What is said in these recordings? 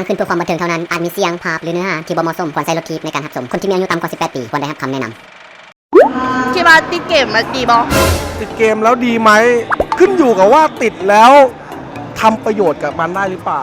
ຂຶ້ນເພື່ອຄວາມບັນເທີງເທົ່ານັ້ນ, ອາດມີສຽງ, ພາບ ຫຼື ເນື້ອຫາທີ່ບໍ່ເໝາະສົມ, ຄວນໃຊ້ລົດຖີບໃນການຮັບຊົມ. ຄົນທີ່ມີອາຍຸຕ່ຳກວ່າສິບແປດປີ ຄວນໄດ້ຮັບຄຳແນະນຳ. ຄິດວ່າຕິດເກມມັນດີບໍ່? ຕິດເກມແລ້ວດີໄໝ? ຂຶ້ນຢູ່ກັບວ່າຕິດແລ້ວທຳປະໂຫຍດກັບມັນໄດ້ຫຼືເປົ່າ.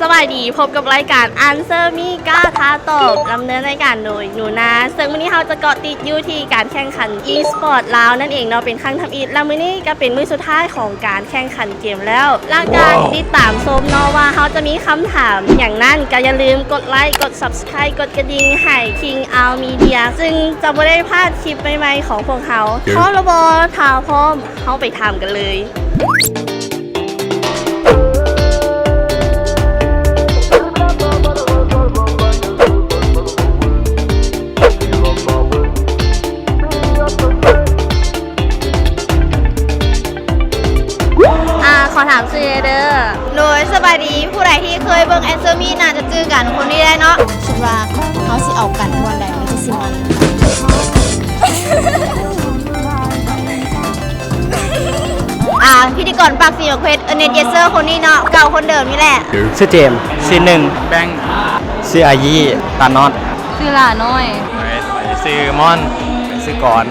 ສະບາຍດີ, ພົບກັບລາຍການ Answer Me ກ້າທ້າຕອບ, ດຳເນີນລາຍການໂດຍ ໜູນາ. ເຊິ່ງມື້ນີ້ເຮົາຈະເກາະຕິດຢູ່ທີ່ການແຂ່ງຂັນ e-sport ລາວນັ້ນເອງເນາະ, ເປັນຄັ້ງທຳອິດ ແລະ ມື້ນີ້ກໍເປັນມື້ສຸດທ້າຍຂອງການແຂ່ງຂັນເກມແລ້ວ. ຫຼັງຈາກຕິດຕາມຊົມເນາະວ່າເຮົາຈະມີຄຳຖາມຫຍັງນັ້ນ, ກໍຢ່າລືມກົດໄລ, ກົດ Subscribe ກົດກະດິ່ງໃຫ້ King Out Media ຈຶ່ງຈະບໍ່ໄດ້ພາດຄລິບໃໝ່ໆຂອງພວກເຮົາ. ພ້ອມແລ້ວບໍ່? ຖ້າພ້ອມ, ເຮົາໄປຖາມກັນເລີຍ. ອ່າ ຂໍຖາມຊື່ແດ່ເດີ. ໂດຍ ສະບາຍດີ, ຜູ້ໃດທີ່ເຄີຍເບິ່ງ Answer Me ໜ້າຈະຈື່ກັນຄົນນີ້ໄດ້ເນາະ. ຄິດວ່າເຮົາຊິເອົາກັນບ່ອນໃດມັນຈະຊິມັນ? ອ່າ ພິທີກອນປາກສີໝາກເພັດ Ernest Yeser ຄົນນີ້ເນາະ, ເກົ່າຄົນເດີມນີ້ແຫຼະ. ຊື່ເຈມ, ຊື່ໜຶ່ງ, ແບງ, ຊື່ອາຢີ, ຕານອດ, ຊື່ຫຼ້ານ້ອຍ, ຊື່ມອນ, ຊື່ກອນ.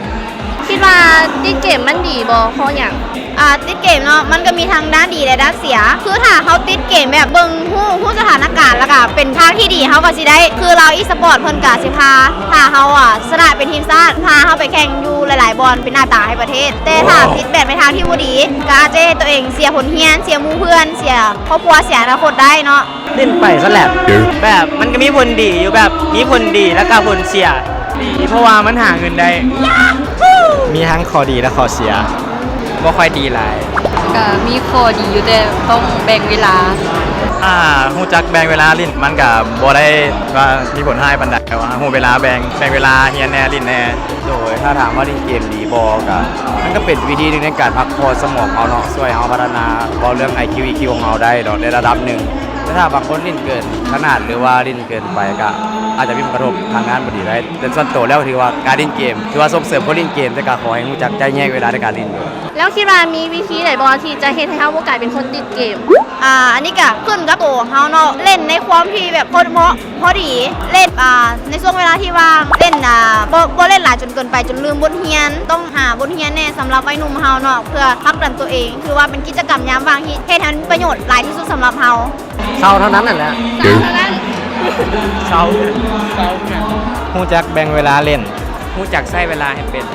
ຄິດວ່າຕິດເກມມັນດີບໍ່? ເພາະຫຍັງ? ອ່າ ຕິດເກມເນາະ ມັນກໍມີທັງດ້ານດີ ແລະ ດ້ານເສຍ. ຄືຖ້າເຮົາຕິດເກມແບບເບິ່ງຮູ້ ຮູ້ສະຖານະການ ແລ້ວກໍເປັນທາງທີ່ດີ ເຮົາກໍຊິໄດ້ ຄືລາວອີສະປອດເພິ່ນກໍຊິພາ ພາເຮົາ ອ່າ ຊະນະເປັນທີມຊາດ ພາເຮົາໄປແຂ່ງຢູ່ຫຼາຍໆບ່ອນ ເປັນໜ້າຕາໃຫ້ປະເທດ. ແຕ່ຖ້າຕິດແບບໃນທາງທີ່ບໍ່ດີ ກໍອາດຈະເຮັດໃຫ້ຕົວເອງເສຍຜົນຮຽນ ເສຍໝູ່ເພື່ອນ ເສຍຄອບຄົວ ເສຍອະນາຄົດໄດ້ເນາະ. ຫຼິ້ນໄປຊັ້ນແຫຼະ ແບບມັນກໍມີຜົນດີຢູ່ ແບບມີຜົນດີ ແລ້ວກໍຜົນເສຍ. ດີ ເພາະວ່າມັນຫາເງິນໄດ້. ມີທັງຂໍ້ດີ ແລະ ຂໍ້ເສຍ. ບໍ່ຄ່ອຍດີຫຼາຍ. ກະມີຂໍ້ດີຢູ່ ແຕ່ຕ້ອງແບ່ງເວລາ. ຖ້າຮູ້ຈັກແບ່ງເວລາຫຼິ້ນ ມັນກະບໍ່ໄດ້ວ່າມີຜົນຮ້າຍປານໃດ, ແຕ່ວ່າຮູ້ເວລາແບ່ງ, ແບ່ງເວລາຮຽນແດ່ ຫຼິ້ນແດ່. ໂດຍ ຖ້າຖາມວ່າຫຼິ້ນເກມດີບໍ່ ກະ ມັນກະເປັນວິທີໜຶ່ງໃນການພັກຜ່ອນສະໝອງເຮົາເນາະ, ຊ່ວຍເຮົາພັດທະນາເວົ້າເລື່ອງໄອຄິວ ອີຄິວ ຂອງເຮົາໄດ້ເນາະ ໃນລະດັບໜຶ່ງ. ແຕ່ຖ້າບາງຄົນຫຼິ້ນເກີນຂະໜາດ ຫຼືວ່າຫຼິ້ນເກີນໄປ ກະອາດຈະມີຜົນກະທົບທາງດ້ານບໍ່ດີໄດ້. ແຕ່ສ່ວນໂຕແລ້ວ ຖືວ່າການຫຼິ້ນເກມ ຖືວ່າສົ່ງເສີມຄົນຫຼິ້ນເກມ, ແຕ່ກະຂໍໃຫ້ຮູ້ຈັກຈະແຍກເວລາໃນການຫຼິ້ນ. ແລ້ວຄິດວ່າມີວິທີໃດບໍ່ທີ່ຈະເຮັດໃຫ້ເຮົາບໍ່ກາຍເປັນຄົນຕິດເກມ? ອ່າ ອັນນີ້ກະຂຶ້ນກັບໂຕເຮົາເນາະ, ຫຼິ້ນໃນຄວາມທີ່ແບບພໍເໝາະພໍດີ, ເລ່ນ ອ່າ ໃນຊ່ວງເວລາທີ່ວ່າງ, ເລ່ນ ອ່າ ບໍ່ ບໍ່ເລ່ນຫຼາຍຈົນເກີນໄປ ຈົນລືມບົດຮຽນ. ຕ້ອງຫາບົດຮຽນແດ່ສຳລັບໄວໜຸ່ມເຮົາເນາະ, ເພື່ອຜັກດັນໂຕເອງ. ຖືວ່າເປັນກິດຈະກຳຍາມວ່າງທີ່ເຮັດໃຫ້ມັນປະໂຫຍດຫຼາຍທີ່ສຸດສຳລັບເຮົາ. ເຊົາເທົ່ານັ້ນແຫຼະ. ເຊົາເທົ່ານັ້ນ. ເຊົາ ເຊົາ. ຮູ້ຈັກແບ່ງເວລາຫຼິ້ນ. ຮູ້ຈັກໃຊ້ເວລາໃຫ້ເປັນ.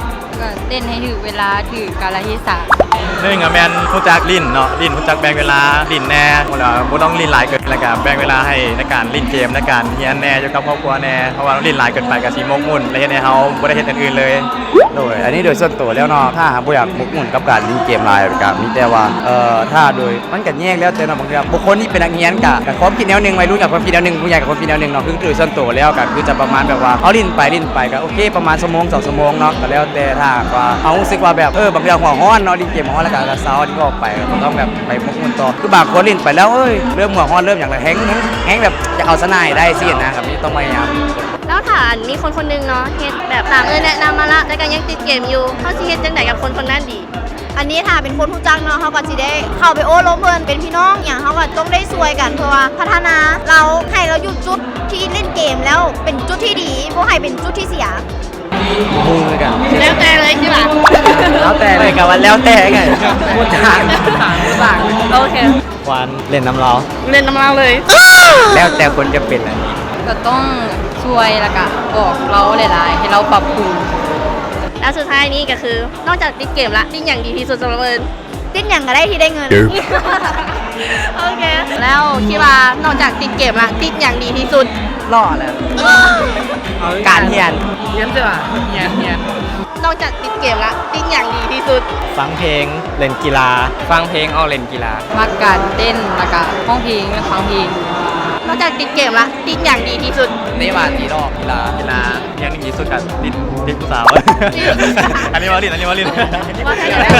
ກໍເຕັ້ນໃຫ້ຖືກເວລາ ຖືກກາລະເທສະ. ໜຶ່ງກໍແມ່ນຮູ້ຈັກຫຼິ້ນເນາະ, ຫຼິ້ນ ຮູ້ຈັກແບ່ງເວລາຫຼິ້ນແດ່, ແລ້ວບໍ່ຕ້ອງຫຼິ້ນຫຼາຍເກີນ, ແລ້ວກໍແບ່ງເວລາໃຫ້ໃນການຫຼິ້ນເກມ, ໃນການຮຽນແດ່, ຢູ່ກັບຄອບຄົວແດ່, ເພາະວ່າຫຼິ້ນຫຼາຍເກີນໄປກໍຊິໝົກໝຸ່ນ ແລະ ເຮັດໃຫ້ເຮົາບໍ່ໄດ້ເຮັດຢ່າງອື່ນເລີຍ. ໂດຍ ອັນນີ້ໂດຍສ່ວນຕົວແລ້ວເນາະ, ຖ້າຫາກບໍ່ຢາກໝົກໝຸ່ນກັບການຫຼິ້ນເກມຫຼາຍ, ກໍມີແຕ່ວ່າ ເອີ ຖ້າໂດຍ ມັນກໍແຍກແລ້ວແຕ່ເນາະ, ບາງເທື່ອບຸກຄົນທີ່ເປັນນັກຮຽນກໍ ກໍຄວາມຄິດແນວໜຶ່ງ, ວັຍລຸ້ນກໍຄວາມຄິດແນວໜຶ່ງ, ຜູ້ໃຫຍ່ກໍຄວາມຄິດແນວໜຶ່ງເນາະ. ຄືໂດຍສ່ວນຕົວແລ້ວກໍຄືຈະປະມານແບບວ່າ ເຮົາຫຼິ້ນໄປຫຼິ້ນໄປກໍໂອເຄ ປະມານຊົ່ວໂມງສອງຊົ່ວໂມງເນາະ, ກໍແລ້ວແຕ່. ຖ້າຫາກວ່າເຮົາຮູ້ສຶກວ່າແບບ ເອີ ບາງເທື່ອຫົວຮ້ອນເນາະ, ຫຼິ້ນເກມຫົວຮ້ອນແລ້ວກໍເຊົາ, ອອກໄປ, ກໍຕ້ອງແບບໄປໝົກໝຸ່ນຕໍ່. ຄືບາງຄົນຫຼິ້ນໄປແລ້ວ ເອີຍ ເລີ່ມຫົວຮ້ອນ ເລີ່ມຫຍັງແລ້ວ ແຮ່ງ ແຮ່ງ ແຮ່ງແບບຢາກເອົາຊະນະໃຫ້ໄດ້ຊີ້ນະ, ກໍມີ ຕ້ອງພະຍາຍາມ. ແລ້ວຖ້າອັນມີຄົນຄົນໜຶ່ງເນາະ ເຮັດແບບຕາມເອື້ອຍແນະນຳມາລະ ແຕ່ກໍຍັງຕິດເກມຢູ່, ເຮົາຊິເຮັດຈັ່ງໃດກັບຄົນຄົນນັ້ນດີ? ອັນນີ້ຖ້າເປັນຄົນຮູ້ຈັກເນາະ ເຮົາກໍຊິໄດ້ເຂົ້າໄປໂອ້ລົມເພິ່ນ, ເປັນພີ່ນ້ອງຫຍັງ ເຮົາກໍຕ້ອງໄດ້ຊ່ວຍກັນ ເພື່ອວ່າພັດທະນາລາວ, ໃຫ້ລາວຢູ່ຈຸດທີ່ຫຼິ້ນເກມແລ້ວເປັນຈຸດທີ່ດີ, ບໍ່ໃຫ້ເປັນຈຸດທີ່ເສຍ. ບໍ່ຮູ້ຄືກັນ. ແລ້ວແຕ່ເລີຍຊິວ່າ. ແລ້ວແຕ່ເລີຍ. ກໍວ່າແລ້ວແຕ່ໄງ. ບໍ່ຕ່າງ. ໂອເຄ. ຄວນເລ່ນນຳລາວ. ເລ່ນນຳລາວເລີຍ. ແລ້ວແຕ່ຄົນຈຳເປັນ. ກໍຕ້ອງຊ່ວຍ ແລ້ວກໍບອກລາວຫຼາຍໆ ໃຫ້ລາວປັບປຸງ. ແລ້ວສຸດທ້າຍນີ້ກໍຄື ນອກຈາກຕິດເກມລະ ຕິດຫຍັງດີທີ່ສຸດສຳລັບເອີ້ນ? ຕິດຫຍັງກໍໄດ້ທີ່ໄດ້ເງິນ. ໂອເຄ. ແລ້ວຄິດວ່ານອກຈາກຕິດເກມລະ ຕິດຫຍັງດີທີ່ສຸດ? ຫຼໍ່ແຫຼະ. ການຮຽນ. ຮຽນເດີວ່າ ຮຽນ ຮຽນ. ນອກຈາກຕິດເກມລະ ຕິດຫຍັງດີທີ່ສຸດ? ຟັງເພງ, ເລ່ນກິລາ. ຟັງເພງ ອອກເລ່ນກິລາ. ມັກການເຕັ້ນ ແລ້ວກະຮ້ອງເພງ, ຟັງເພງ. ນອກຈາກຕິດເກມລະ ຕິດຫຍັງດີທີ່ສຸດ? ເຕະບານ, ຕີດອກ, ກິລາ, ກິລາ. ຢ່າງໜຶ່ງທີ່ສຸດກໍຕິດ ຕິດຜູ້ສາວ. ອັນນີ້ເວົ້າຫຼິ້ນ ອັນນີ້ເວົ້າຫຼິ້ນ. ວ່າແທ້ແລ້ວ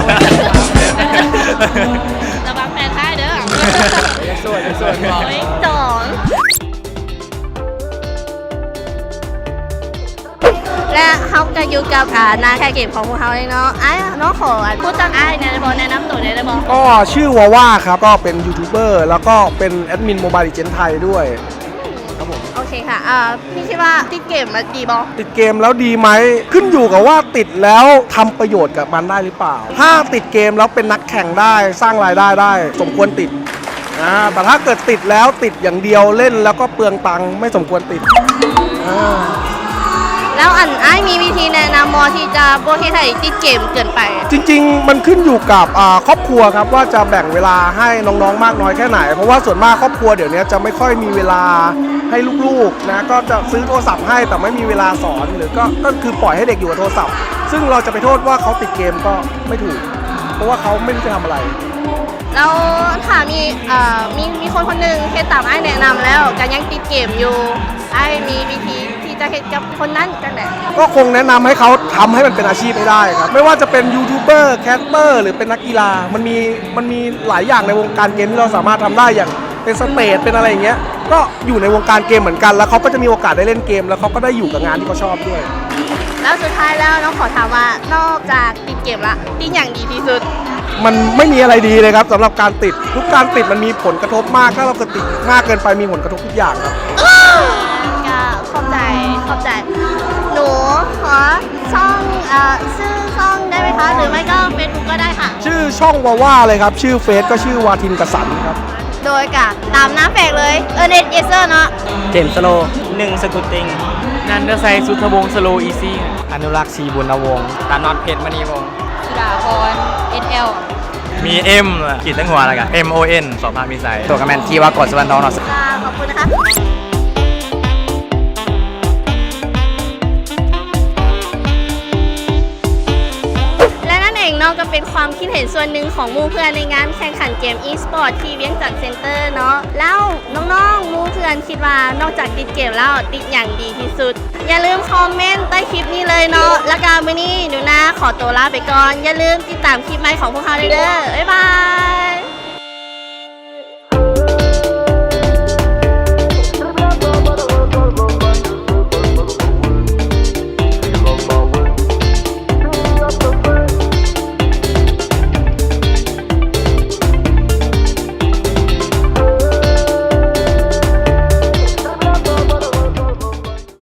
ລະວັງແຟນທ້າຍເດີ. ຍັງໂສດ ຍັງໂສດ. ໂອ້ຍ ສອງ. ແລະເຮົາກໍຢູ່ກັບ ອ່າ ນາງແຄເກມຂອງພວກເຮົາເອງເນາະ. ອ້າຍເນາະ ຂໍ ອັນ ຮູ້ຈັກອ້າຍແດ່ບໍ່? ແນະນຳໂຕແດ່ໄດ້ບໍ່? ກໍຊື່ວາວາຄັບ ກໍເປັນຢູທູບເບີ ແລ້ວກໍເປັນແອດມິນໂມບາຍເລເຈນໄທດ້ວຍ. ອືມ ຄັບຜົມ. ໂອເຄຄ່ະ ເອີ ພີ່ຄິດວ່າຕິດເກມມັນດີບໍ່? ຕິດເກມແລ້ວດີໄໝ? ຂຶ້ນຢູ່ກັບວ່າຕິດແລ້ວທຳປະໂຫຍດກັບມັນໄດ້ຫຼືເປົ່າ. ຖ້າຕິດເກມແລ້ວເປັນນັກແຂ່ງໄດ້ ສ້າງລາຍໄດ້ໄດ້ ສົມຄວນຕິດ. ອາ ແຕ່ຖ້າເກີດຕິດແລ້ວ ຕິດຢ່າງດຽວ ເລ່ນແລ້ວກໍເປືອງຕັງ ໄມ່ສົມຄວນຕິດ. ອາ ແລ້ວ ອັນ ອ້າຍມີວິທີແນະນຳບໍ່ ທີ່ຈະບໍ່ເຮັດໃຫ້ຕິດເກມເກີນໄປ? ຈິງໆ ມັນຂຶ້ນຢູ່ກັບ ອາ ຄອບຄົວຄັບ ວ່າຈະແບ່ງເວລາໃຫ້ນ້ອງໆ ມາກນ້ອຍແຄ່ໄໝ ເພາະວ່າສ່ວນມາກຄອບຄົວດຽວເນຍຈະໄມ່ຄ່ອຍມີເວລາໃຫ້ລູກໆ ນະ ກໍຈະຊື້ໂທລະສັບໃຫ້ ແຕ່ໄມ່ມີເວລາສອນ ຫຼື ກໍ ກໍຄືປ່ອຍໃຫ້ເດັກຢູ່ກັບໂທລະສັບ ຊຶ່ງເຮົາຈະໄປໂທດວ່າເຂົາຕິດເກມກໍໄມ່ຖືກ ເພາະວ່າເຂົາໄມ່ຮູ້ຈະທຳອະໄລ. ແລ້ວຖ້າມີ ເອີ ມີ ມີຄົນຄົນໜຶ່ງເຮັດຕາມອ້າຍແນະນຳແລ້ວ ກໍຍັງຕິດເກມຢູ່ ອ້າຍມີວິທີທີ່ຈະເຮັດກັບຄົນນັ້ນຈັ່ງໃດ? ກໍຄົງແນະນຳໃຫ້ເຂົາທຳໃຫ້ມັນເປັນອາຊີບໃຫ້ໄດ້ຄັບ ໄມ່ວ່າຈະເປັນຢູທູບເບີ ແຄສເປີ ຫຼື ເປັນນັກກິລາ ມັນມີ ມັນມີຫຼາຍຢ່າງໃນວົງການເກມທີ່ເຮົາສາມາດທຳໄດ້ ຢ່າງເປັນສະເຕດ ເປັນອະໄລຢ່າງເງີ້ຍ ກໍຢູ່ໃນວົງການເກມເໝືອນກັນ ແລ້ວເຂົາກໍຈະມີໂອກາດໄດ້ເລ່ນເກມ ແລ້ວເຂົາກໍໄດ້ຢູ່ກັບງານທີ່ເຂົາຊອບດ້ວຍ. ແລ້ວສຸດທ້າຍແລ້ວ ນ້ອງຂໍຖາມວ່າ ນອກຈາກຕິດເກມລະ ຕິດຫຍັງດີທີ່ສຸດ? ມັນໄມ່ມີອະໄລດີເລີຍຄັບ ສຳລັບການຕິດ ທຸກການຕິດມັນມີຜົນກະທົບມາກ ຖ້າເຮົາເກີດຕິດມາກເກີນໄປມີຜົນກະທົບທຸກຢ່າງຄັບ. ກໍຂອບໃຈ ຂອບໃຈ. ໜູຂໍຊ່ອງ ເອີ ຊື່ຊ່ອງໄດ້ໄໝຄະ ຫຼືໄມ່ກໍເຟສບຸກກໍໄດ້ຄ່ະ? ຊື່ຊ່ອງວາວາເລີຍຄັບ ຊື່ເຟສກໍຊື່ວາທິນກະສັນຄັບ. ໂດຍກະຕາມໜ້າເຟສເລີຍ ເອີເນັດເຢເຊີເນາະ. ເຈມສະໂລ ໜຶ່ງສະກຸດຕິງ. ນັນທະໄຊ ສຸດທະວົງ ສະໂລອີຊີ. ອະນຸລັກ ສີບຸນນະວົງ. ຕານອດ ເພັດມະນີວົງ. ສຸດາພອນ ເອັສແອລ. ມີເອັມ ຂີດເທິງຫົວ ແລ້ວກະເອັມໂອເອັນ ສອບພາກນິໄສ. ໂຕກະແມ່ນ ທີວາກອນ ສຸວັນທອງເນາະ. ຄ່ະ ຂອບຄຸນນະຄະ. ແລະນັ້ນເອງເນາະ ກໍເປັນຄວາມຄິດເຫັນສ່ວນໜຶ່ງຂອງໝູ່ເພື່ອນໃນງານແຂ່ງຂັນເກມອີສະປອດທີ່ວຽງຈັນເຊັນເຕີເນາະ. ແລ້ວນ້ອງໆ ໝູ່ເພື່ອນຄິດວ່ານອກຈາກຕິດເກມແລ້ວ ຕິດຫຍັງດີທີ່ສຸດ? ຢ່າລືມຄອມເມັນໃຕ້ຄລິບນີ້ເລີຍເນາະ. ແລ້ວກໍມື້ນີ້ໜູນາຂໍໂຕລາໄປກ່ອນ. ຢ່າລືມຕິດຕາມຄລິບໃໝ່ຂອງພວກເຮົາເດີ້. ບາຍບາ